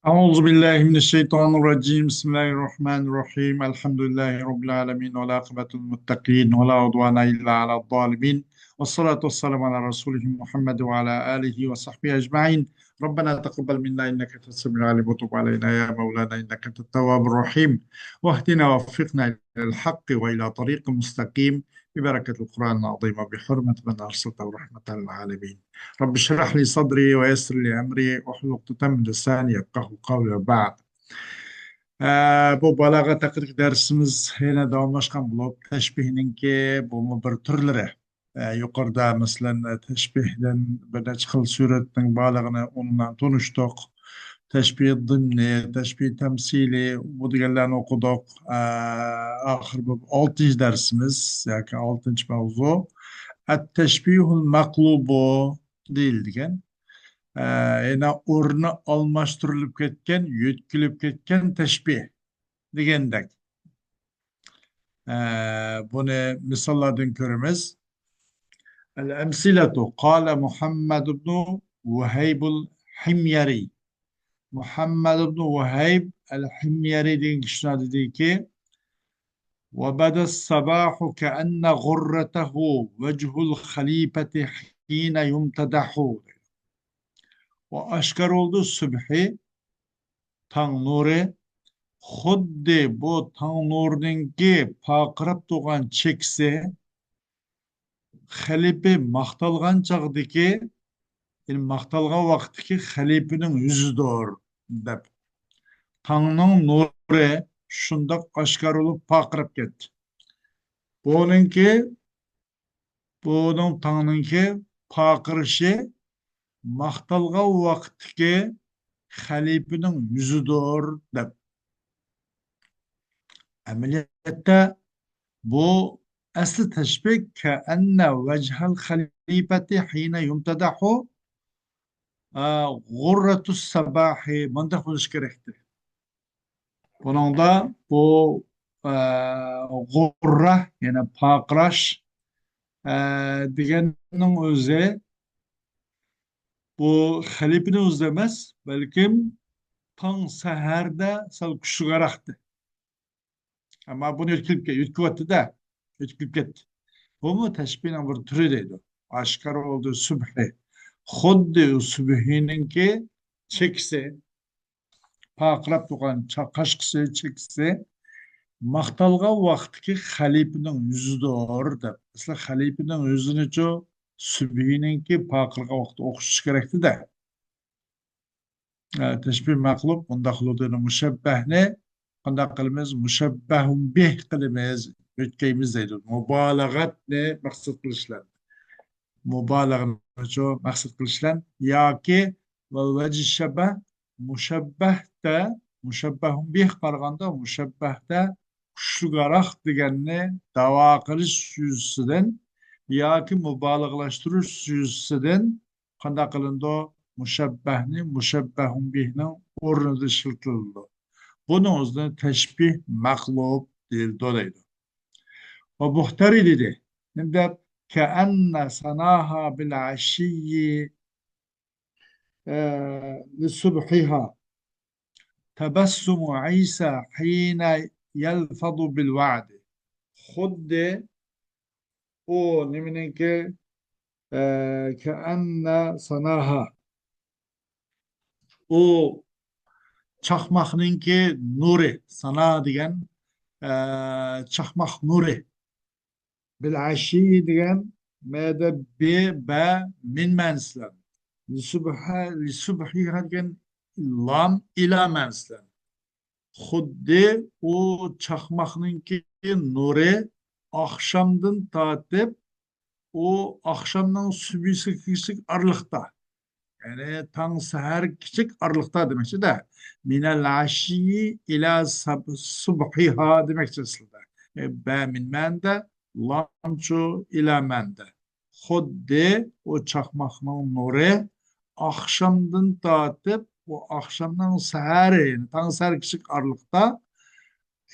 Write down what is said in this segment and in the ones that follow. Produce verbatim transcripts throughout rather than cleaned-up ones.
أعوذ بالله من الشيطان الرجيم. بسم الله الرحمن الرحيم. الحمد لله رب العالمين، والعاقبة للمتقين، ولا عدوان إلا على الظالمين، والصلاة والسلام على رسوله محمد وعلى آله وصحبه أجمعين. ربنا تقبل منا إنك أنت السميع العليم، وتب علينا يا مولانا إنك أنت التواب الرحيم، واهدنا ووفقنا إلى الحق وإلى طريق مستقيم، ببركة القرآن العظيم وبحرمة من أرسلته رحمة للعالمين. رب اشرح لي صدري ويسر لي أمري واحلل عقدة من لساني يفقهوا قولي وبعد. ئە، بۇ بالاغەت ھەققىدىكى دەرسىمىز يەنە داۋاملاشقان بولۇپ، تەشبىھنىڭكى بۇمۇ بىر تۈرلىرى. ئە، يۇقىرىدا، مەسىلەن، تەشبىھدىن بىر نەچچە خىل سۈرەتنىڭ بارلىقىنى ئۇنىڭ بىلەن تونۇشتۇق. تەشبىھ زىمنى، تەشبىھ تەمسىلى، بۇ دېگەنلەرنى ئوقۇدۇق. ئە، ئاخىر بۇ ئالتىنچى دەرسىمىز ياكى ئالتىنچى ماۋزۇ. ئەت-تەشبىھۇل مەقلۇبۇ دېيىلىدىكەن. ئە، يەنە ئورنى ئالماشتۇرۇلۇپ كەتكەن، يۆتكىلىپ كەتكەن تەشبىھ دېگەندەك. ئە، بۇنى مىساللاردىن كۆرىمىز. الأمثلة. قال محمد بن وهيب الحميري. مۇھەممەد ئىبنى ۋەھىب ئەل-ھىميەرى دېگەن كىشى دېدىكى، وبدا الصباح كأن غرته وجه الخليفة حين يمتدح. ۋە ئاشكارا بولدى سۈبھى، تاڭ نۇرى، خۇددى بۇ تاڭ نۇرىنىڭكى پارقىراپ تۇرغان چېكىسى، خەلىپە ماختالغان چاغدىكى، يەنى ماختالغان ۋاقىتتىكى خەلىپىنىڭ يۈزىدۇر، دەپ. تاڭنىڭ نۇرى شۇنداق ئاشكارا بولۇپ پارقىراپ كەتتى. بۇنىڭكى، بۇنىڭ تاڭنىڭكى پارقىرىشى ماختالغان ۋاقىتتىكى خەلىپىنىڭ يۈزىدۇر، دەپ. ئەمەلىيەتتە بۇ ئەسلى تەشبىھ كەئەننە ۋەجھەل خەلىپەتى ھىنە يۇمتەدەھۇ، ئە، غۇررەتۇس سەباھى، مۇنداق بولۇشى كېرەكتى. بۇنىڭدا بۇ، ئە، غۇررە، يەنى پارقىراش، ئە، دېگەننىڭ ئۆزى بۇ خەلىپىنىڭ ئۆزى ئەمەس، بەلكىم تاڭ سەھەردە سەل كۈچلۈكرەكتى. ئەمما بۇنى يۆتكىلىپ كە-، يۆتكىۋەتتى-دە، يۆتكىلىپ كەتتى. بۇمۇ تەشبىھنىڭ بىر تۈرى دەيدۇ. ئاشكارا بولدى سۈبھى. خۇددى ئۇ سۈبھىنىڭكى چېكىسى، پارقىراپ تۇرغان چا-، قاشقىسى، چېكىسى ماختالغان ۋاقىتتىكى خەلىپىنىڭ يۈزىدۇر، دەپ. ئەسلى خەلىپىنىڭ يۈزىنىچۇ سۈبھىنىڭكى پارقىرىغان ۋاقىتتا ئوخشىتىش كېرەكتى-دە. ئە، تەشبىھ مەقلۇب، ئۇنداق بولىدۇ. مۇشەببەھنى قانداق قىلىمىز؟ مۇشەببەھۇن بىھ قىلىمىز، يۆتكەيمىز دەيدۇ. مۇبالىغەتنى مەقسەت قىلىش بىلەن. مۇبالىغىنىچۇ مەقسەت قىلىش بىلەن ياكى ۋە ۋەجھى شەبەھ، مۇشەببەھتە، مۇشەببەھۇن بىھ قارىغاندا مۇشەببەھتە كۈچلۈكرەك دېگەننى داۋا قىلىش يۈزىسىدىن ياكى مۇبالىغىلەشتۈرۈش يۈزىسىدىن قانداق قىلىنىدۇ؟ مۇشەببەھنى مۇشەببەھۇن بىھنىڭ ئورنىدا ئىشلىتىلىدۇ. بۇنىڭ ئۆزىنى تەشبىھ مەقلۇب دېيىلىدۇ دەيدۇ. ۋە بۇھتەرى دېدى. نېمە دەپ؟ كەئەننە ساناھا بىل ئەشىيي، ئە، لىسۇبھىھا. تەبەسسۇمۇ ئەيسا ھىنە يەلفەزۇ بىل ۋەئدى. خۇددى ئۇ نېمىنىڭكى، ئە، كەئەننە ساناھا. ئۇ چاقماقنىڭكى نۇرى، سانا دېگەن، ئە، چاقماق نۇرى. بىل ئەشىيي دېگەن مەدە بى، بە، مىن مەنىسى بىلەن. لىسۇبھە-، لىسۇبھىھا دېگەن لام، ئىلا مەنىسى بىلەن. خۇددى ئۇ چاقماقنىڭكى نۇرى ئاخشامدىن تارتىپ، ئۇ ئاخشامنىڭ سۈبھىسىگە كىچىك ئارىلىقتا، يەنى تاڭ سەھەر كىچىك ئارىلىقتا دېمەكچىدە. مىنەل ئەشىيي ئىلە سەب-، سۇبھىھا دېمەكچى ئەسلىدە. ئە، بە مىن مەنىدە، لامچۇ ئىلا مەنىدە. خۇددى ئۇ چاقماقنىڭ نۇرى ئاخشامدىن تارتىپ، ئۇ ئاخشامنىڭ سەھەرى، يەنى تاڭ سەھەر كىچىك ئارىلىقتا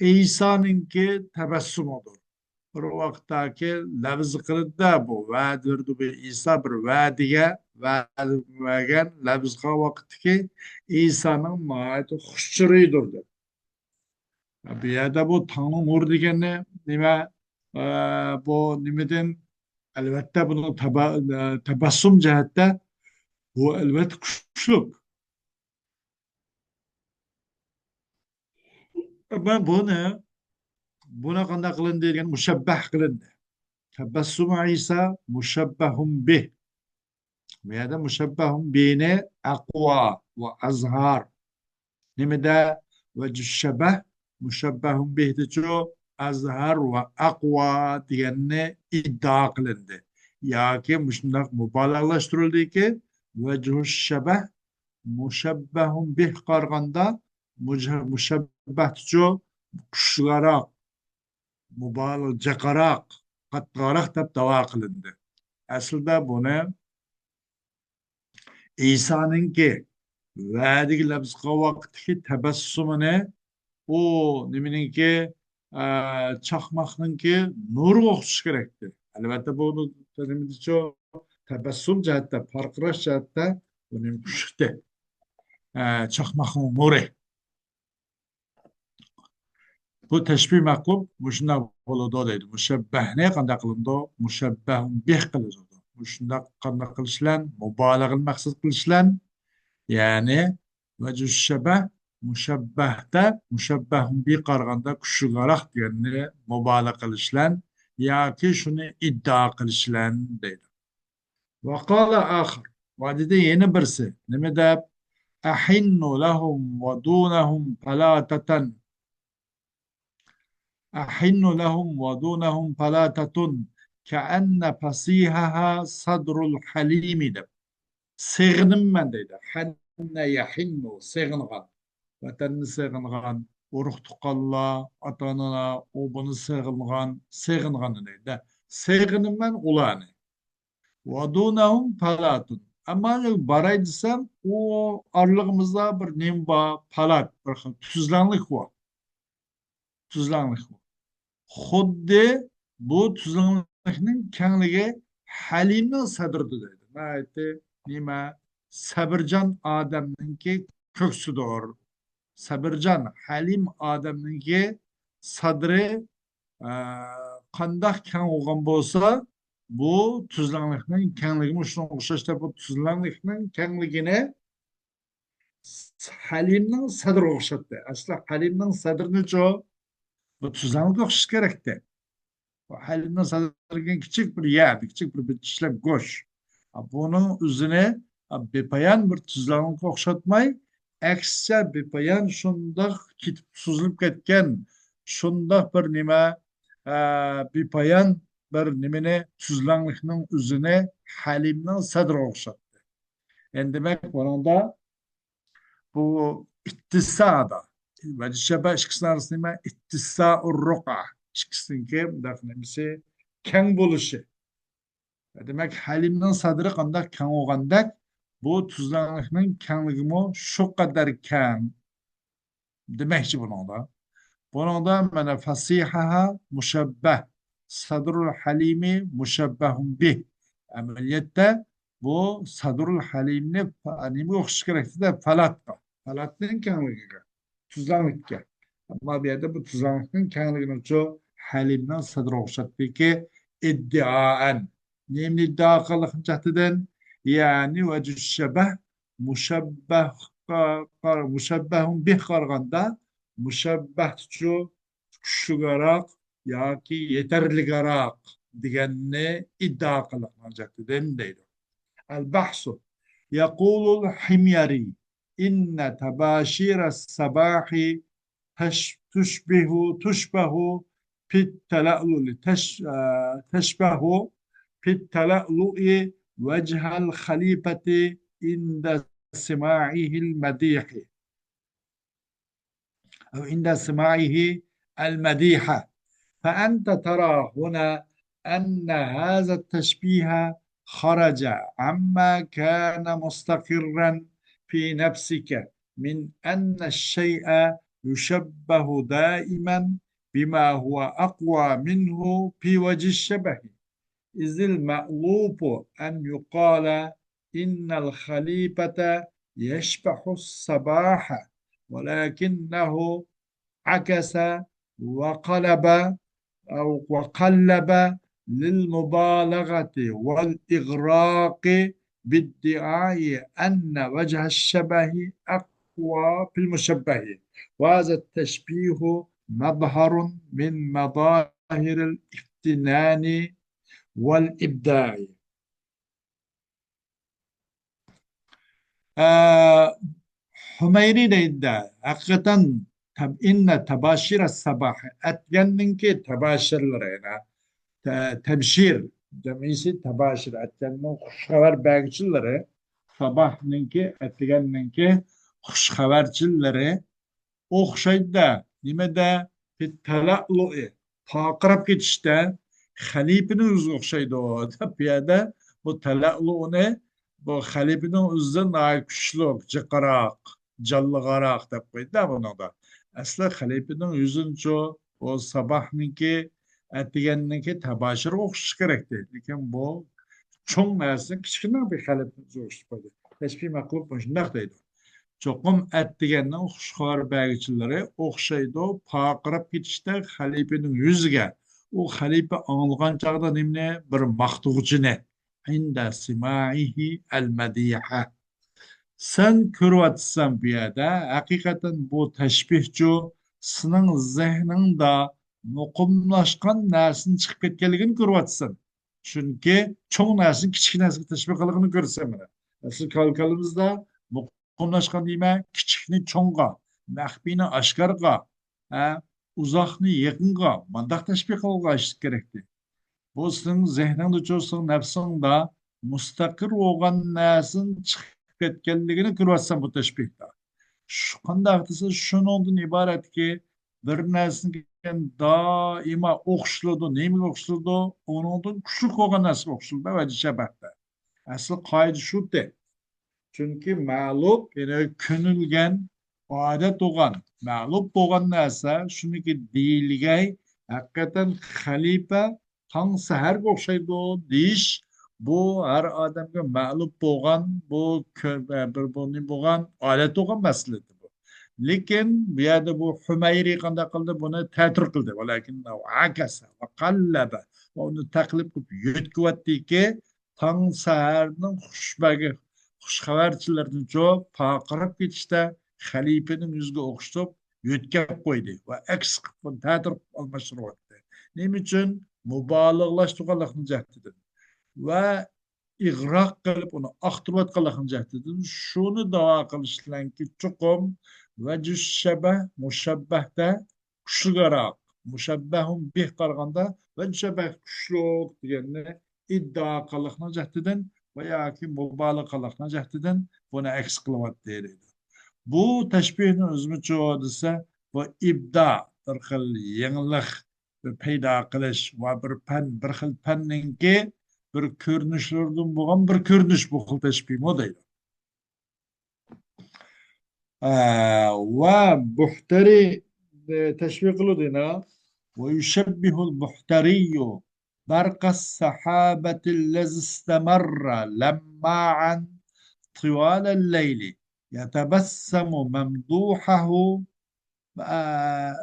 ئەيسانىڭكى تەبەسسۇمىدۇر. بىر ۋاقىتتاكى لەۋز قىلىدۇ-دە، بۇ ۋەدىدۇر، بۇ ئەيسا بىر ۋەدىگە ۋەدە بەرگەن لەپز قىلغان ۋاقىتتىكى ئىسانىڭ ناھايىتى خۇش چىرىيىدۇر دەپ. بۇ يەردە بۇ تاڭنىڭ نۇرى دېگەننى نېمە؟ ئە، بۇ نېمىدىن؟ ئەلۋەتتە، بۇنىڭ تەبە-، ئە، تەبەسسۇم جەھەتتە بۇ ئەلۋەتتە كۈچلۈك. ئەمما بۇنى، بۇنى قانداق قىلىندى دېگەن، مۇشەببەھ قىلىندى. تەبەسسۇمۇ ئىسا مۇشەببەھۇم بىھ. بۇ يەردە مۇشەببەھۇم بىھنى ئەقۋا ۋە ئەزھار. نېمىدە؟ ۋەجۇششەبەھ مۇشەببەھۇم بىھدىچۇ ئەزھار ۋە ئەقۋا دېگەننى ئىددىئا قىلىندى. ياكى مۇشۇنداق مۇبالىغىلەشتۈرۈلدىكى، ۋەجۇششەبەھ مۇشەببەھۇم بىھ قارىغاندا مۇشە-، مۇشەببەھتىچۇ كۈچلۈكرەك، مۇبالىغە جىقراق، قاتتىقراق دەپ داۋا قىلىندى. ئەسلىدە بۇنى ئىسانىڭكى ۋەدىگە لەپز قىلغان ۋاقىتتىكى تەبەسسۇمىنى ئۇ نېمىنىڭكى، ئە، چاقماقنىڭكى نۇرىغا ئوخشىتىش كېرەكتى. ئەلۋەتتە، بۇ نېمىدىچۇ تەبەسسۇم جەھەتتە، پارقىراش جەھەتتە بۇ نېمە كۈچلۈكتى. ئە، چاقماقنىڭ نۇرى. بۇ تەشبىھ مەقلۇب مۇشۇنداق بولىدۇ دەيدۇ. مۇشەببەھنى قانداق قىلىنىدۇ؟ مۇشەببەھۇن بىھ قىلىنىدۇ. مۇشۇنداق قانداق قىلىش بىلەن؟ مۇبالىغىنى مەقسەت قىلىش بىلەن. يەنى ۋەجۇششەبەھ مۇشەببەھدە مۇشەببەھۇن بىھ قارىغاندا كۈچلۈكرەك دېگەننى مۇبالىغە قىلىش بىلەن ياكى شۇنى ئىددىئا قىلىش بىلەن دەيدۇ. ۋەقالە ئاخىر. ۋە دېدى يەنە بىرسى. نېمە دەپ؟ ئەھىننۇ لەھۇم ۋە دۇنەھۇم پەلاتەتەن. ئەھىننۇ لەھۇم ۋە دۇنەھۇم پەلاتەتۇن. كەئەننە پەسىھەھا سەدرۇل ھەلىمى دەپ. سېغىنىمەن دەيدۇ. ھەننە يەھىننۇ، سېغىنغان. ۋەتەننى سېغىنغان، ئۇرۇق-تۇغقانلار، ئاتا-ئانىلار، ئۇ بۇنى سېغىنغان، سېغىنغان دەيدۇ. سېغىنىمەن ئۇلارنى. ۋە دۇنەھۇم پەلاتۇن. ئەمما باراي دېسەم، ئۇ ئارىلىقىمىزدا بىر نېمە بار؟ پەلات، بىر خىل تۈزلەڭلىك بار. تۈزلەڭلىك بار. خۇددى بۇ تۈزلەڭلىكنىڭ كەڭلىكى ھەلىمنىڭ سەدرىدە دەيدۇ. ناھايىتى نېمە؟ سەبرىجان ئادەمنىڭكى كۆكسىدۇر. سەبرىجان، ھەلىم ئادەمنىڭكى سەدرى، ئە، قانداق كەڭ بولغان بولسا، بۇ تۈزلەڭلىكنىڭ كەڭلىكىمۇ شۇنىڭغا ئوخشاش دەپ، بۇ تۈزلەڭلىكنىڭ كەڭلىكىنى ھەلىمنىڭ سەدرىگە ئوخشاتتى. ئەسلى ھەلىمنىڭ سەدرىنىچۇ؟ بۇ تۈزلەڭلىككە ئوخشاش كېرەكتى. بۇ ھەلىمنىڭ سەدرى دېگەن كىچىك بىر يەر، كىچىك بىر، بىر چىشلەپ گۆش. بۇنىڭ ئۆزىنى بىپايان بىر تۈزلەڭلىككە ئوخشاتماي، ئەكسىچە بىپايان شۇنداق كېتىپ سوزۇلۇپ كەتكەن، شۇنداق بىر نېمە، ئە، بىپايان بىر نېمىنى، تۈزلەڭلىكنىڭ ئۆزىنى ھەلىمنىڭ سەدرىگە ئوخشاتتى. يەنى دېمەك، بۇنىڭدا بۇ ئىتتىسادا، ۋەجۇششەبەھ ئىككىسىنىڭ ئارىسىدا نېمە؟ ئىتتىسائۇر رۇقە. ئىككىسىنىڭكى مۇنداق نېمىسى؟ كەڭ بولۇشى. دېمەك، ھەلىمنىڭ سەدرى قانداق كەڭ بولغاندەك، بۇ تۈزلەڭلىكنىڭ كەڭلىكىمۇ شۇ قەدەر كەڭ دېمەكچى بۇنىڭدا. بۇنىڭدا مانا فەسىھەھا مۇشەببەھ، سەدرۇل ھەلىمى مۇشەببەھۇن بىھ. ئەمەلىيەتتە بۇ سەدرۇل ھەلىمنى پە-، نېمىگە ئوخشاش كېرەكتى-دە؟ پەلاتقا. پەلاتنىڭ كەڭلىكىگە. تۈزلەڭلىككە. ئەمما بۇ يەردە بۇ تۈزلەڭلىكنىڭ كەڭلىكىنىچۇ ھەلىمنىڭ سەدرىگە ئوخشاتتىكى ئىددىئائەن. نېمىنى ئىددىئا قىلغان جەھىتىدىن؟ يەنى ۋەجۇششەبەھ مۇشەببەھقا قار-، مۇشەببەھۇن بىھ قارىغاندا مۇشەببەھچۇ كۈچلۈكرەك ياكى يېتەرلىكرەك دېگەننى ئىددىئا قىلغان جەھىتىدىن دەيدۇ. البحث. يقول الحميري: إن تباشير الصباح تش-، تشبه، تشبه في التلألؤ، تش-، آه، تشبه في التلألؤ وجه الخليفة عند سماعه المديح، أو عند سماعه المديح. فأنت ترى هنا أن هذا التشبيه خرج عما كان مستقرا في نفسك من أن الشيء يشبه دائما بما هو أقوى منه في وجه الشبه، إذ المألوف أن يقال إن الخليفة يشبه الصباح، ولكنه عكس وقلب أو وقلب للمبالغة والإغراق بادعاء أن وجه الشبه أقوى في المشبه، وهذا التشبيه مظهر من مظاهر الافتنان والإبداع. ئە، ھۈمەيرى دەيدۇ، ھەقىقەتەن تەب-، إن تباشير الصباح، ئەتىگەننىڭكى تەباشىرلىرى، يەنى تە-، تەبشىر، جەمئىسى تەباشىر، ئەتىگەننىڭ خۇش خەۋەر بەرگۈچىلىرى، ساباھنىڭكى، ئەتىگەننىڭكى خۇش خەۋەرچىلىرى، ئوخشايدۇ-دە. نېمىدە؟ في التلألؤ، پارقىراپ كېتىشتە خەلىپىنىڭ يۈزىگە ئوخشايدۇ دەپ، بۇ يەردە بۇ تەلەئلۇنى، بۇ خەلىپىنىڭ يۈزىدىن ناھايىتى كۈچلۈك، جىقراق، جانلىقراق دەپ قويدى-دە بۇنىڭدا. ئەسلى خەلىپىنىڭ يۈزىنىچۇ، بۇ ساباھنىڭكى، ئەتىگەننىڭكى تەباشىرىغا ئوخشىشى كېرەكتى. لېكىن بۇ چوڭ نەرسىنى كىچىكىنىڭ بىر خەلىپىنىڭ يۈزىگە ئوخشىتىپ قويدى. تەشبىھ مەخلۇق مۇشۇنداق دەيدۇ. چوقۇم ئەتىگەننىڭ خۇش خەۋەر بەرگۈچىلىرى ئوخشايدۇ، پارقىراپ كېتىشتە خەلىپىنىڭ يۈزىگە. ئۇ خەلىپە ئاڭلىغان چاغدا نېمىنى؟ بىر ماختىغۇچىنى. عند سماعه المديح. سەن كۆرۈۋاتىسەن بۇ يەردە، ھەقىقەتەن بۇ تەشبىھچۇ سېنىڭ زېھنىڭدا مۇقىملاشقان نەرسىنى چىقىپ كەتكەنلىكىنى كۆرۈۋاتىسەن. چۈنكى چوڭ نەرسىنى كىچىك نەرسىگە تەشبىھ قىلغىنى كۆرىسەن مانا. ئەسلى كالكالىمىزدا مۇقىملاشقان دېمە، كىچىكنى چوڭغا، مەخپىينى ئاشكارىغا، ھە، ئۇزاقنى يېقىنغا، مانداق تەشبىھ قىلغان كېرەكتى. بۇ سېنىڭ زېھنىڭدا، چۇ سېنىڭ نەپسىڭدا مۇستەقىر بولغان نەرسىنىڭ چىقىپ كەتكەنلىكىنى كۆرۈۋاتىسەن بۇ تەشبىھتا. شۇ قانداق دېسە، شۇنىڭدىن ئىبارەتكى، بىر نەرسىگە دائىما ئوخشىلىدۇ. نېمىگە ئوخشىلىدۇ؟ ئۇنىڭدىن كۈچلۈك بولغان نەرسىگە ئوخشىلىدۇ، ۋەجھى شەبەھتە. ئەسلى قائىدە شۇتى. چۈنكى مەلۇپ، يەنى كۆنۈلگەن، ئادەت بولغان، مەلۇپ بولغان نەرسە، شۇنىڭكى دېيىلگەي، ھەقىقەتەن خەلىپە تاڭ سەھەرگە ئوخشايدۇ دېيىش، بۇ ھەر ئادەمگە مەلۇپ بولغان، بۇ كۆ-، بىر بۇنى بولغان، ئادەت بولغان مەسىلە بۇ. لېكىن بۇ يەردە بۇ ھۈمەيرى قانداق قىلدى؟ بۇنى تەتۈر قىلدى. ولكنه عكس وقلب. ئۇنى تەقلىب قىلىپ يۆتكىۋەتتىكى، تاڭ سەھەرنىڭ خۇش بەرگى-، خۇش خەۋەرچىلىرىنىچۇ پارقىراپ كېتىشتە خەلىپىنىڭ يۈزىگە ئوخشىتىپ يۆتكەپ قويدى ۋە ئەكس قىلىپ بۇنى تەتۈر قىلىپ ئالماشتۇرۇۋەتتى. نېمە ئۈچۈن؟ مۇبالىغىلاشتۇرغانلىقنىڭ جەھىتىدىن ۋە ئىغراق قىلىپ ئۇنى ئاختۇرۇۋەتكەنلىقنىڭ جەھىتىدىن شۇنى داۋا قىلىش بىلەنكى چوقۇم ۋەجھۇ شەبەھ مۇشەببەھتە كۈچلۈكرەك، مۇشەببەھۇن بىھ قارىغاندا ۋەجھۇ شەبەھ كۈچلۈك دېگەننى ئىددىئا قىلىقنىڭ جەھىتىدىن ۋە ياكى مۇبالىغە قىلىقنىڭ جەھىتىدىن بۇنى ئەكس قىلىۋاتتى دەيدۇ. بۇ تەشبىھنىڭ ئۆزىمۇچۇ دېسە، بۇ ئىبدا، بىر خىل يېڭىلىق، بىر پەيدا قىلىش ۋە بىر پەن، بىر خىل پەننىڭكى بىر كۆرۈنۈشلىرىدىن بولغان بىر كۆرۈنۈش بۇ خىل تەشبىھمۇ دەيدۇ. ئە، ۋە بۇھتەرى، ئە، تەشبىھ قىلىدۇ يەنە. ويشبه البحتري برق السحابة الذي استمر لماعا طوال الليل يتبسم ممدوحه، آه،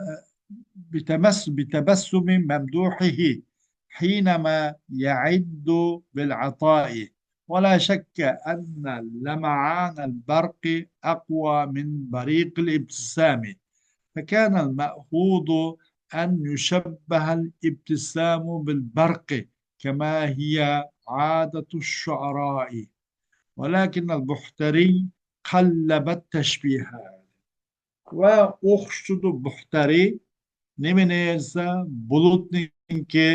بتمس-، بتبسم ممدوحه حينما يعد بالعطاء. ولا شك أن لمعان البرق أقوى من بريق الابتسام، فكان المأخوذ أن يشبه الابتسام بالبرق كما هي عادة الشعراء، ولكن البحتري قلب التشبيه. ۋە ئوخشىتىدۇ بۇھتەرى نېمىنى دېسە، بۇلۇتنىڭكى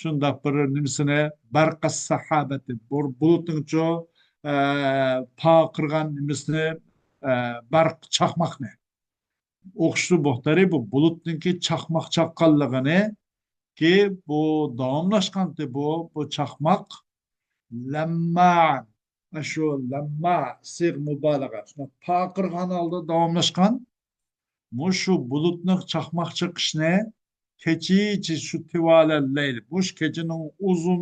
شۇنداق بىر نېمىسىنى، بەرقەس سەھابەتى، بۇ بۇلۇتنىڭچۇ، ئە، پارقىرىغان نېمىسىنى، ئە، بەرق چاقماقنى. ئوخشىتىدۇ بۇھتەرى بۇ بۇلۇتنىڭكى چاقماق چاققانلىقىنى، كى بۇ داۋاملاشقانتى بۇ، بۇ چاقماق. لەمما، شۇ لەمما، سىغ مۇبالىغە، شۇنداق پارقىرىغان ھالدا داۋاملاشقان. مۇشۇ بۇلۇتنىڭ چاقماق چېقىشنى كېچىچە شۇ تىۋالەللەيل، مۇشۇ كېچىنىڭ ئۇزۇن،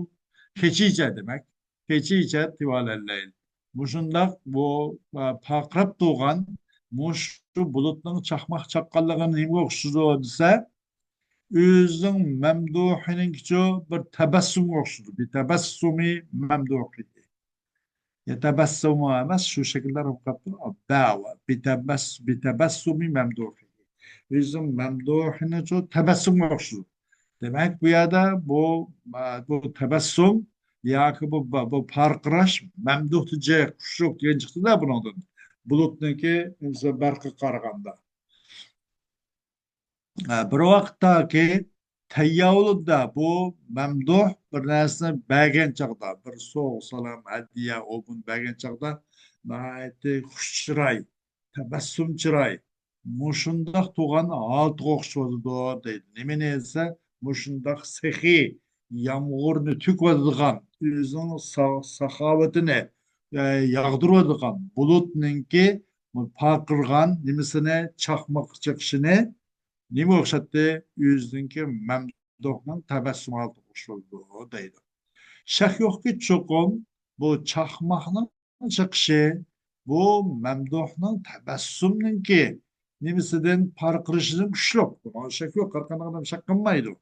كېچىچە دېمەك، كېچىچە تىۋالەللەيل. مۇشۇنداق بۇ، ئە، پارقىراپ تۇرغان مۇشۇ بۇلۇتنىڭ چاقماق چاققانلىقى نېمىگە ئوخشىدۇ دېسە، ئۆزىنىڭ مەمدۇھىنىڭكىچۇ بىر تەبەسسۇمغا ئوخشىدۇ. بىتەبەسسۇمى مەمدۇھى. يەتەبەسسۇمۇ ئەمەس، شۇ شەكىلدە ئوقۇپ قاپتۇ. بەۋە. بىتەبەس-، بىتەبەسسۇمى مەمدۇھى. ئۆزىنىڭ مەمدۇھىنىچۇ تەبەسسۇمغا ئوخشىدۇ. دېمەك، بۇ يەردە بۇ، بۇ تەبەسسۇم ياكى بۇ، بۇ پارقىراش مەمدۇھتا جىق، خۇشلۇق دېگەن چىقتىدە بۇنىڭدىن. بۇلۇتنىڭكى بەرققە قارىغاندا. ھە، بىر ۋاقىتتاكى تەيياۋلۇدا بۇ مەمدۇھ بىر نەرسىنى بەرگەن چاغدا، بىر سوۋغا، سالام، ھەدىيە، ئوبۇن بەرگەن چاغدا ناھايىتى خۇش چىراي، تەبەسسۇم چىراي، مۇشۇنداق تۇرغان ھالىتىگە ئوخشىۋاتىدۇ دەيدۇ. نېمىنى دېسە، مۇشۇنداق سېخىي يامغۇرنى تۆكۈۋاتىدىغان، ئۆزىنىڭ سا-، ساخاۋىتىنى، ئە، ياغدۇرۇۋاتىدىغان بۇلۇتنىڭكى پارقىرىغان نېمىسىنى، چاقماق چېقىشىنى نېمە ئوخشاتتى؟ ئۆزىنىڭكى مەمدۇھنىڭ تەبەسسۇم ھالىتىگە ئوخشىۋاتىدۇ دەيدۇ. شەك يوقكى، چوقۇم بۇ چاقماقنىڭ چېقىشى بۇ مەمدۇھنىڭ تەبەسسۇمنىڭكى نېمىسىدىن، پارقىرىشىدىن كۈچلۈك. بۇنىڭغا شەك يوق، ھەر قانداق ئادەم شەك قىلمايدۇ.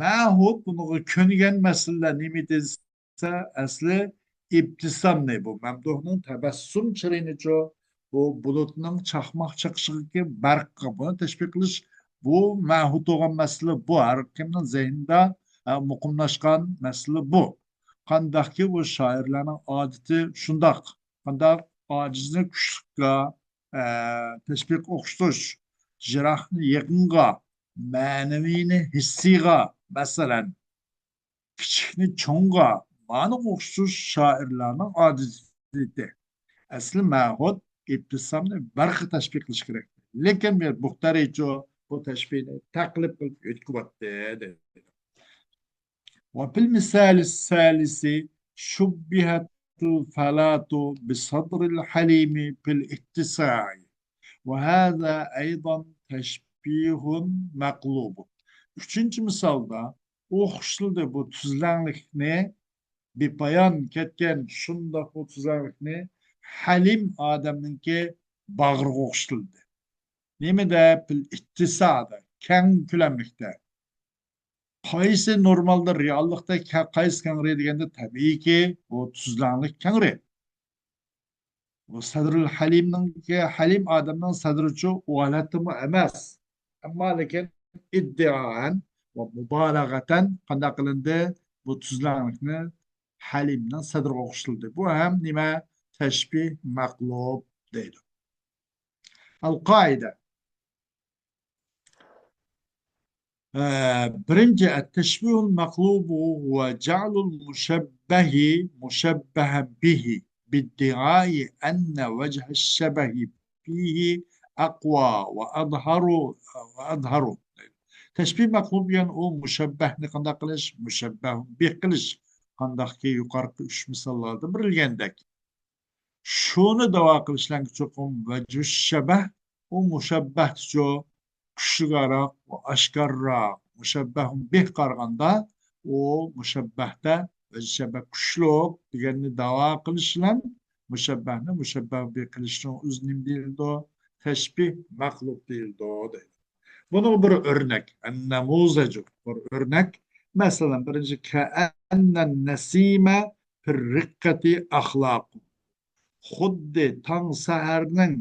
مەھۇد بۇنىڭغا كۆنگەن مەسىلىلەر نېمە دېسە، ئەسلى ئىبتىسامنى، بۇ مەمدۇھنىڭ تەبەسسۇم چىرىيىنىچۇ، بۇ بۇلۇتنىڭ چاقماق چېقىشىغىكى بەرققە بۇنى تەشبىھ قىلىش، بۇ مەھۇد بولغان مەسىلە، بۇ ھەر كىمنىڭ زېھنىدا، ئە، مۇقىملاشقان مەسىلە بۇ. قانداقكى بۇ شائىرلارنىڭ ئادىتى شۇنداق. قانداق ئاجىزنى كۈچلۈككە، ئە، تەشبىھ ئوخشىتىش، يىراقنى يېقىنغا، مەنىۋىنى ھېسسىيغا، مەسىلەن، كىچىكنى چوڭغا، مانا ئوخشىتىش شائىرلارنىڭ ئادىتى. ئەسلى مەھۇد ئىبتىسامنى بەرققە تەشبىھ قىلىش كېرەك. لېكىن مۇختەرىچۇ بۇ تەشبىھنى تەقلىب قىلىپ ئۆتكۈۋاتتى، دەيدۇ. وفي المثال الثالث شبهت الفلاة بصدر الحليم في الاتساع، وهذا أيضا تشبيه مقلوب. ئۈچىنچى مىسالدا ئوخشىتىلدى بۇ تۈزلەڭلىكنى، بىپايان كەتكەن شۇنداق بۇ تۈزلەڭلىكنى ھەلىم ئادەمنىڭكى باغرىغا ئوخشىتىلدى. نېمىدە؟ في الاتساع، كەڭ كۆلەملىكتە. قايسى نورمالدا، رېئاللىقتا كە-، قايسى كەڭرى دېگەندە، تەبىئىيكى، بۇ تۈزلەڭلىك كەڭرى. بۇ سەدرۇل ھەلىمنىڭكى، ھەلىم ئادەمنىڭ سەدرىچۇ ئۇ ھالەتتىمۇ ئەمەس. ئەمما لېكىن ئىددىئائەن ۋە مۇبالىغەتەن قانداق قىلىندى؟ بۇ تۈزلەڭلىكنى ھەلىمنىڭ سەدرىگە ئوخشىتىلدى. بۇ ھەم نېمە؟ تەشبىھ مەقلۇب دەيدۇ. القاعدة. ئە، بىرىنچى، التشبيه المقلوب هو جعل المشبه مشبها به بادعاء أن وجه الشبه فيه أقوى وأظهر، وأظهر. تەشبىھ مەقلۇب دېگەن ئۇ مۇشەببەھنى قانداق قىلىش؟ مۇشەببەھ بىھ قىلىش. قانداقكى يۇقىرىقى ئۈچ مىساللاردا بىلگەندەك. شۇنى داۋا قىلىشلارغا چوقۇم ۋەجھۇ شەبەھ، ئۇ مۇشەببەھتىچۇ كۈچلۈكراق، ئاشكارىراق، مۇشەببەھ بىھ قارىغاندا، ئۇ مۇشەببەھتە ۋەجھۇ شەبەھ كۈچلۈك دېگەننى داۋا قىلىش بىلەن مۇشەببەھنى مۇشەببەھ بىھ قىلىشنىڭ ئۆزى نېمە دېيىلىدۇ؟ تەشبىھ مەقلۇب دېيىلىدۇ دەيدۇ. بۇنىڭ بىر ئۆرنەك، النموذج، بىر ئۆرنەك. مەسىلەن، بىرىنچى، كأن النسيم في الرقة أخلاق. خۇددى تاڭ سەھەرنىڭ،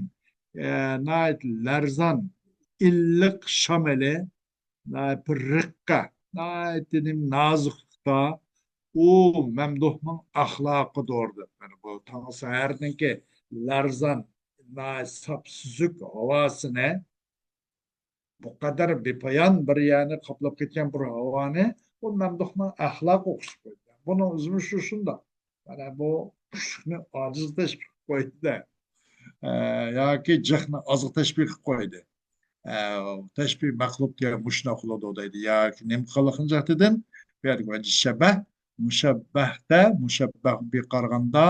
ئە، ناھايىتى لەرزان، ئىللىق شامىلى، ناھايىتى رىققە، ناھايىتى نېمە نازۇكلۇقتا، ئۇ مەمدۇھنىڭ ئەخلاقىدۇر دەپ. يەنى بۇ تاڭ سەھەرنىڭكى لەرزان، ناھايىتى ساپ سۈزۈك ھاۋاسىنى، بۇ قەدەر بىپايان بىر يەرنى قاپلاپ كەتكەن بىر ھاۋانى، بۇ مەمدۇھنىڭ ئەخلاقى ئوخشىتىپ قويدى. بۇنىڭ ئۆزىمۇ شۇ شۇنداق. مانا بۇ كۈچلۈكنى ئاجىزغا تەشبىھ قىلىپ قويدى-دە. ئە، ياكى جىقنى ئازغا تەشبىھ قىلىپ قويدى. ئە، تەشبىھ مەقلۇب دېگەن مۇشۇنداق بولىدۇ دەيدۇ. ياكى نېمە قىلغان جەھىتىدىن؟ بۇ يەردىكى ۋەجھى شەبەھ، مۇشەببەھتە، مۇشەببەھ بىھ قارىغاندا،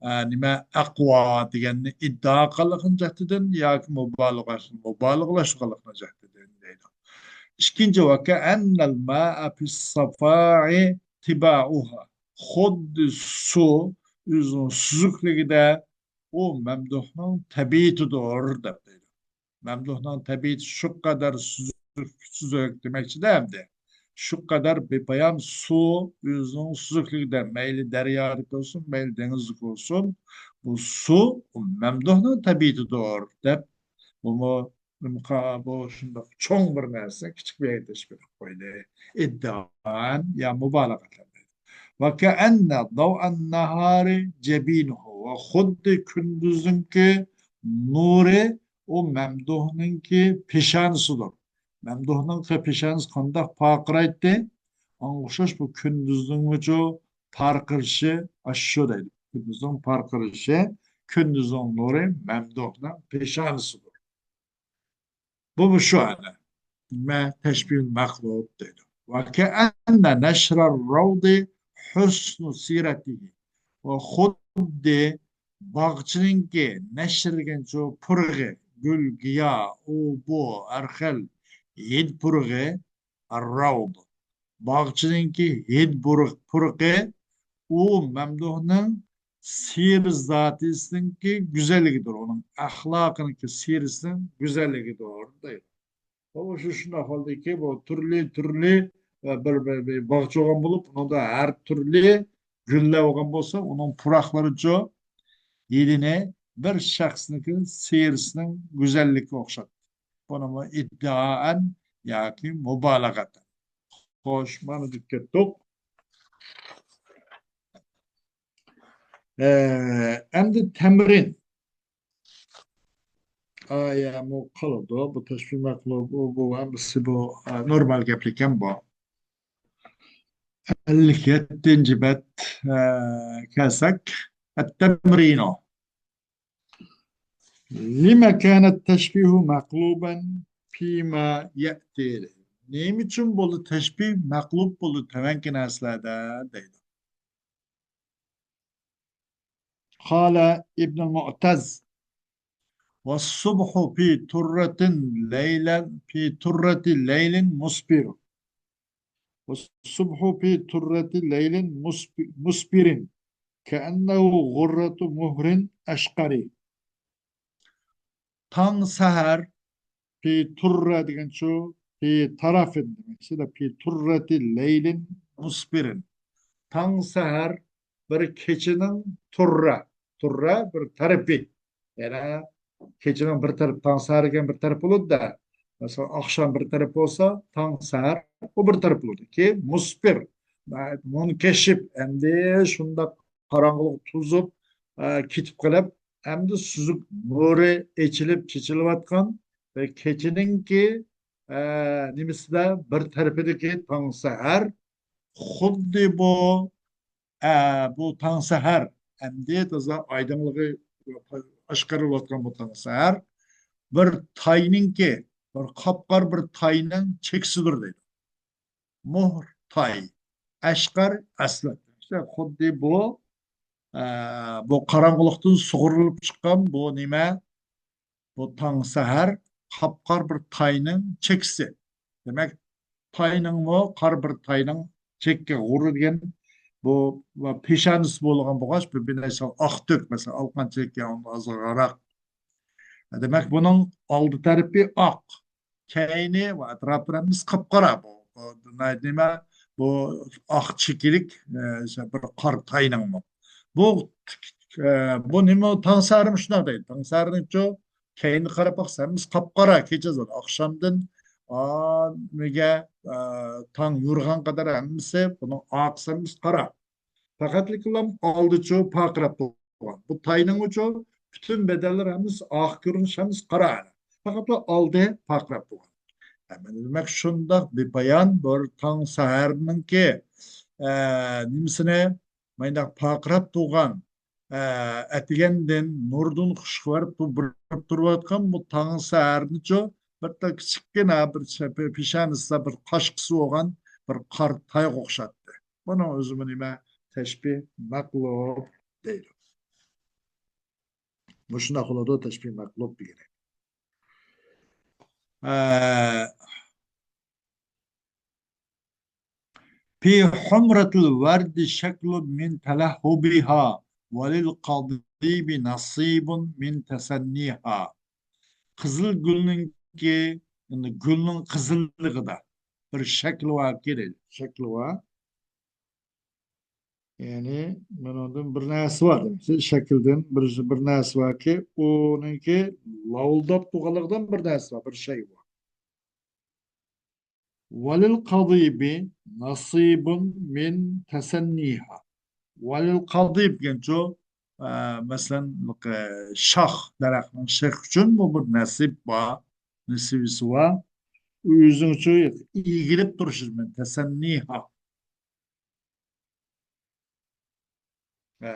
ئە، نېمە، ئەقۋا دېگەننى ئىددىئا قىلغان جەھىتىدىن ياكى مۇبالىغە، مۇبالىغىلەشتۈرگەنلىكىنىڭ جەھىتىدىن دەيدۇ. ئىككىنچى، وكأن الماء في الصفاء تباعها. خۇددى سۇ ئۆزىنىڭ سۈزۈكلۈكىدە ئۇ مەمدۇھنىڭ تەبىئىتىدۇر، دەپ دەيدۇ. مەمدۇھنىڭ تەبىئىتى شۇ قەدەر سۈزۈك، سۈزۈك دېمەكچىدە ئەمدى. شۇ قەدەر بىپايان سۇ ئۆزىنىڭ سۈزۈكلۈكىدە، مەيلى دەريادىكى بولسۇن، مەيلى دېڭىزدىكى بولسۇن، بۇ سۇ مەمدۇھنىڭ تەبىئىتىدۇر، دەپ، بۇمۇ بۇ شۇنداق چوڭ بىر نەرسە، كىچىك بىر يەرگە تەشبىھ قىلىپ قويدى. ئىددىئان يا مۇبالىغە قىلدى. وكأن ضوء النهار جبينه، ۋە خۇددى كۈندۈزنىڭكى نۇرى ئۇ مەمدۇھنىڭكى پېشانىسىدۇر. مەمدۇھنىڭكى پېشانىسى قانداق پارقىرايتتى؟ ئاڭغا ئوخشاش بۇ كۈندۈزنىڭمۇچۇ پارقىرىشى ئاشۇ دەيدۇ. كۈندۈزنىڭ پارقىرىشى، كۈندۈزنىڭ نۇرى مەمدۇھنىڭ پېشانىسىدۇر. بۇ شۇ ئەنە. نېمە؟ تەشبىھ مەقلۇب دەيدۇ. وكأن نشر الروض حسن سيرته. ۋە خۇددى باغچىنىڭكى نەشر دېگەنچۇ پۇرىقى، گۈل، گىيا، ئۇ، بۇ، ھەر خىل ھىد پۇرىقى، الروض. باغچىنىڭكى ھىد بۇرۇق-، پۇرىقى ئۇ مەمدۇھنىڭ سىيرە زاتىسىنىڭكى گۈزەللىكىدۇر، ئۇنىڭ ئەخلاقىنىڭكى سىيرىسىنىڭ گۈزەللىكىدۇر دەيدۇ. بۇ شۇ شۇنداق ھالدىكى بۇ تۈرلى تۈرلى، ئە، بىر، بىر، بىر باغچە بولغان بولۇپ، ئۇنىڭدا ھەر تۈرلى گۈللەر بولغان بولسا، ئۇنىڭ پۇراقلىرىچۇ ھىدىنى بىر شەخسنىڭكى سىيرىسىنىڭ گۈزەللىكىگە ئوخشاتتى. بۇنىمۇ ئىددىئائەن ياكى مۇبالىغەتەن. خوش، مانا دېيىپ كەتتۇق. ئە، ئەمدى تەمرىن. ئايەمۇ قالىدۇ. بۇ تەشبىھ مەقلۇب، بۇ، بۇ ھەممىسى بۇ، ئە، نورمال گەپلىكەن بۇ. ئەللىك يەتتىنچى بەت، ئە، كەلسەك، التمرين. لم كان التشبيه مقلوبا فيما يأتي. نېمە ئۈچۈن بولدى تەشبىھ مەقلۇب بولدى تۆۋەنكى نەرسىلەردە دەيدۇ. قال ابن المعتز: والصبح في ترة ليلا، في ترة ليل مسفر. والصبح في ترة ليل مسف-، مسفر، كأنه غرة مهر أشقر. تاڭ سەھەر، في ترة دېگەنچۇ، في طرف دېمەكچىدە، في ترة ليل مسفر. تاڭ سەھەر بىر كېچىنىڭ تۇررە، تۇررە بىر تەرىپى. يەنى كېچىنىڭ بىر تەرىپى، تاڭ سەھەر دېگەن بىر تەرەپ بولىدۇ-دە. مەسىلەن، ئاخشام بىر تەرەپ بولسا، تاڭ سەھەر ئۇ بىر تەرەپ بولىدۇ. كېيىن مۇسفىر، مۇنكەشىپ، ئەمدى شۇنداق قاراڭغۇلۇق توزۇپ، ئە، كېتىپ قېلىپ، ئەمدى سۈزۈك نۇرى ئېچىلىپ چېچىلىۋاتقان بىر كېچىنىڭكى، ئە، نېمىسىدە بىر تەرىپىدىكى تاڭ سەھەر خۇددى بۇ، ئە، بۇ تاڭ سەھەر، ئەمدى تازا ئايدىڭلىقى ئاشكارىلىۋاتقان بۇ تاڭ سەھەر بىر تاينىڭكى، بىر قاپقارا بىر تاينىڭ چېكىسىدۇر دەيدۇ. مۇھر تاي، ئەشقەر ئەسۋەد. ئىشتە خۇددى بۇ، ئە، بۇ قاراڭغۇلۇقتىن سۇغۇرۇلۇپ چىققان بۇ نېمە؟ بۇ تاڭ سەھەر قاپقارا بىر تاينىڭ چېكىسى. دېمەك، تاينىڭمۇ قارا بىر تاينىڭ چېكىگە غۇررا دېگەن بۇ پېشانىسى بولغان بولغاچ، بۇ بىر نەرسە ئاق تۆك، مەسىلەن، ئالقان چېكى ئازراق. دېمەك، بۇنىڭ ئالدى تەرىپى ئاق، كەينى ۋە ئەتراپلىرىمىز قاپقارا. بۇ، بۇ نېمە؟ بۇ ئاق چېكىلىك، ئە، بىر قارا تاينىڭمۇ. بۇ، ئە، بۇ نېمە؟ تاڭ سەھەرمۇ شۇنداق دەيدۇ. تاڭ سەھەرنىڭچۇ كەينىگە قاراپ باقسا، ھەممىسى قاپقارا كېچە زادى. ئاخشامدىن، ئا، نېمىگە، ئا، تاڭ يورۇغان قەدەر ھەممىسى، بۇنىڭ ئارقىسى ھەممىسى قارا. پەقەتلىكىلا ئالدىچۇ پارقىراپ تۇرغان. بۇ تاينىڭچۇ پۈتۈن بەدەنلىرى ھەممىسى ئاق كۆرۈنۈش، ھەممىسى قارا. پەقەتلا ئالدى پارقىراپ تۇرغان. ھە، مانا دېمەك، شۇنداق بىپايان بىر تاڭ سەھەرنىڭكى، ئە، نېمىسىنى، مانداق پارقىراپ تۇرغان، ئە، ئەتىگەندىن نۇردىن خۇشخەۋەر بۇ بېرىپ تۇرۇۋاتقان بۇ تاڭ سەھەرنىچۇ بىر تا كىچىككىنە بىر چە-، پېشانىسىدا بىر قاشقىسى بولغان بىر قارا تايغا ئوخشاتتى. بۇنىڭ ئۆزىمۇ نېمە؟ تەشبىھ مەقلۇب دەيدۇ. مۇشۇنداق بولىدۇ تەشبىھ مەقلۇب دېگىنى. ئە، في حمرة الورد شكل من تلهبها وللقضيب نصيب من تسنيها. قىزىل گۈلنىڭكى، يەنى گۈلنىڭ قىزىللىقىدا بىر شەكىل باركى دەيدۇ. شەكىل بار. يەنى مۇنىڭدىن بىر نەرسە بار دېمەكچى. شەكىلدىن بىر، بىر نەرسە باركى، ئۇنىڭكى لاۋۇلداپ تۇرغانلىقىدىن بىر نەرسە بار، بىر شەي بار. وللقضيب نصيب من تسنيها. وللقضيب دېگەنچۇ، ئە، مەسىلەن، بۇ، ئە، شاخ، دەرەخنىڭ شېخى ئۈچۈن بۇ بىر نەسىب بار، نېسىۋىسى بار. ئۆزىنىڭچۇ ئېگىلىپ تۇرۇشى من تسنيها. ئە،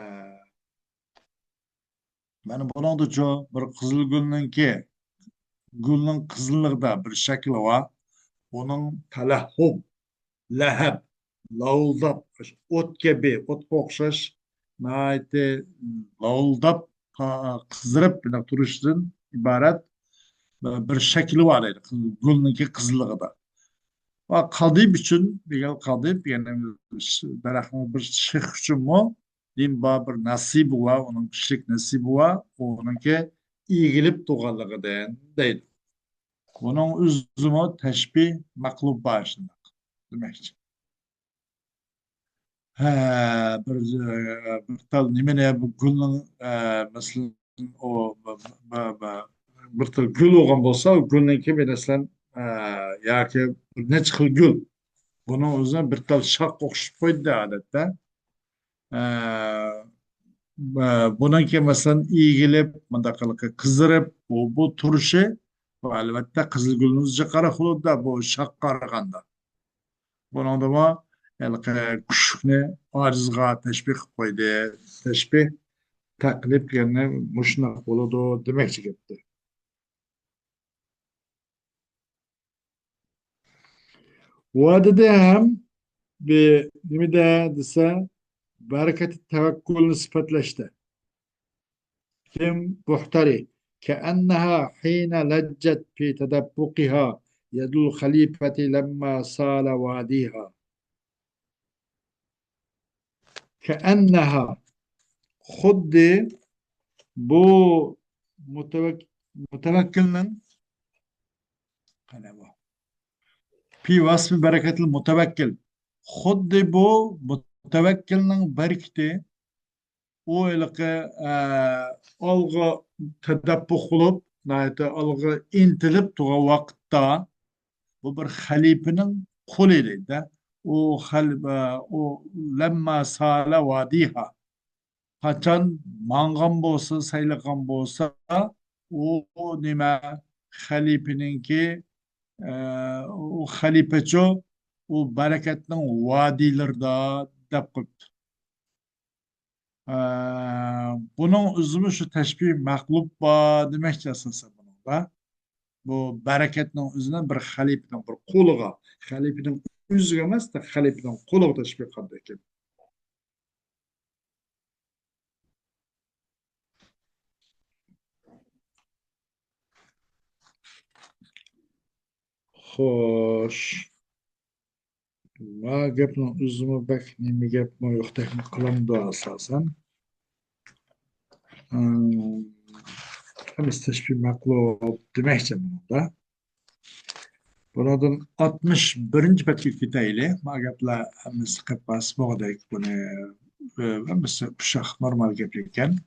مانا بۇنىڭدىچۇ بىر قىزىل گۈلنىڭكى، گۈلنىڭ قىزىللىقىدا بىر شەكلى بار. ئۇنىڭ تەلەھھۇب، لەھەب، لاۋۇلداپ، ئوت كەبى، ئوتقا ئوخشاش ناھايىتى لاۋۇلداپ، قا-، قىزىرىپ تۇرۇشىدىن ئىبارەت بىر شەكلى بار دەيدۇ، گۈلنىڭكى قىزىللىقىدا. ۋە قەدىب ئۈچۈن، دېگەن قەدىب، يەنى دەرەخنىڭ بىر شېخى ئۈچۈنمۇ دېمەك بار بىر نەسىبى بار، ئۇنىڭ كىشىلىك نەسىبى بار، ئۇنىڭكى ئېگىلىپ تۇرغانلىقىدىن دەيدۇ. بۇنىڭ ئۆزىمۇ تەشبىھ مەقلۇب بار شۇنداق دېمەكچى. ھە، بىر، بىر تال نېمىنى، بۇ گۈلنىڭ، ئە، مەسىلەن، ئۇ، بىر، بىر، بىر تال گۈل بولغان بولسا، ئۇ گۈلنىڭكى، مەسىلەن، ئە، ياكى بىر نەچچە خىل گۈل. بۇنىڭ ئۆزىنى بىر تال شاخقا ئوخشىتىپ قويدى ئادەتتە. ئە، ئە، بۇنىڭكى، مەسىلەن، ئېگىلىپ، مۇنداق قىلىپ قىزىرىپ، بۇ، بۇ تۇرۇشى، بۇ، ئەلۋەتتە، قىزىل گۈلنىڭ ئۆزىگە قاراپ بولىدۇ، بۇ شاخقا قارىغاندا. بۇنىڭدىمۇ ھېلىقى كۈچلۈكنى ئاجىزغا تەشبىھ قىلىپ قويدى. تەشبىھ، تەقلىب دېگەننى مۇشۇنداق بولىدۇ دېمەكچى گەپتە. ۋە دېدى ھەم بى-، نېمىدە دېسە، بەرىكەتى تەۋەككۈلنى سۈپەتلەشتە. كىم؟ بۇھتارى. كأنها حين لجت في تدفقها يد الخليفة لما سال واديها. كأنها. خۇددى بۇ مۇتەۋەك-، مۇتەۋەككىلنىڭ، قانا بۇ؟ في وصف بركة المتوكل. خۇددى بۇ مۇتەۋەككىلنىڭ بەرىكىتى ئۇ ھېلىقى، ئە، ئالغا تەدەپپۇق بولۇپ، ناھايىتى ئالغا ئىنتىلىپ تۇرغان ۋاقىتتا، بۇ بىر خەلىپىنىڭ قولى دەيدۇ. ئۇ خەل-، ئە، ئۇ لەمما سالە ۋادىھا. قاچان ماڭغان بولسا، سەيلىغان بولسا، ئۇ نېمە خەلىپىنىڭكى، ئە، ئۇ خەلىپەچۇ، ئۇ بەرىكەتنىڭ ۋادىلىرىدا دەپ قويۇپتۇ. ئە، بۇنىڭ ئۆزىمۇ شۇ تەشبىھ مەقلۇب بار دېمەكچى ئاساسەن بۇنىڭدا. بۇ بەرىكەتنىڭ ئۆزىنى بىر خەلىپىنىڭ بىر قولىغا، خەلىپىنىڭ ئۆزىگە ئەمەس، خەلىپىنىڭ قولىغا تەشبىھ قىلغاندەك. خوش. ما گەپنىڭ ئۆزىمۇ بەك نېمە گەپمۇ يوقتەكمۇ قىلامدۇ ئاساسەن. ئىم، ھەممىسى تەشبىھ مەقلۇب دېمەكچى بۇنىڭدا. بۇنىڭدىن ئاتمىش بىرىنچى بەتكە كېتەيلى. ما گەپلەر ھەممىسى قېپقاس بولغۇدەك. بۇنى، ئە، ھەممىسى ئۇششاق نورمال گەپ ئىكەن.